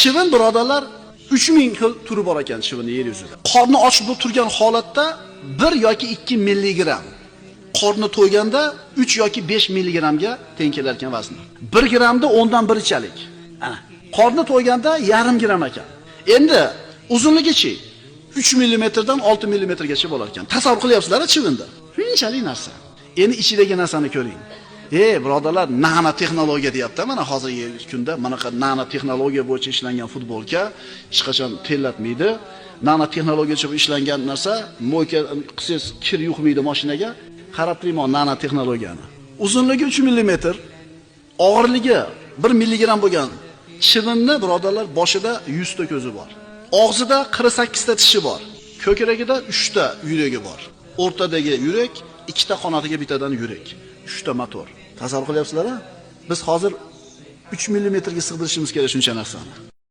Chivin, birodarlar, 3000 xil turi bor ekan chivinni yer yuzida. Qorni och bo'lib turgan holatda 1 yoki 2 milligramm. Qorni to'yganda 3 yoki 5 milligrammga teng kelar ekan vazni. 1 grammda 10dan 1chalik. Ana, qorni to'yganda yarim gramm ekan. Endi uzunligichi 3 millimetrdan 6 millimetrgacha bo'lar ekan. Tasavvur qilyapsizlar chivinda. Shunchalik narsa. Endi ichidagi narsani ko'ring. Ey birodarlar, nanotexnologiya deyapti. Mana hozirgi kunda manaqa nanotexnologiya bo'yicha ishlangan futbolka hech qachon terlatmaydi. Nanotexnologiya bo'yicha ishlangan narsa мойка qilsangiz kir yuqmaydi mashinaga. Qarab turingman nanotexnologiyani. Uzunligi 3 millimetr, og'irligi 1 milligramm bo'lgan chivinni, birodarlar, boshida 100 ta ko'zi bor. Og'zida 48 ta tishi bor. Ko'kragida 3 ta yuragi bor. O'rtadagi yurak, ikkita qanotiga bittadan yurak. 3 ta motor. Tasavvur qilyapsizlar-a? Biz hozir 3 millimetrga sig'dirishimiz kerak shuncha narsani.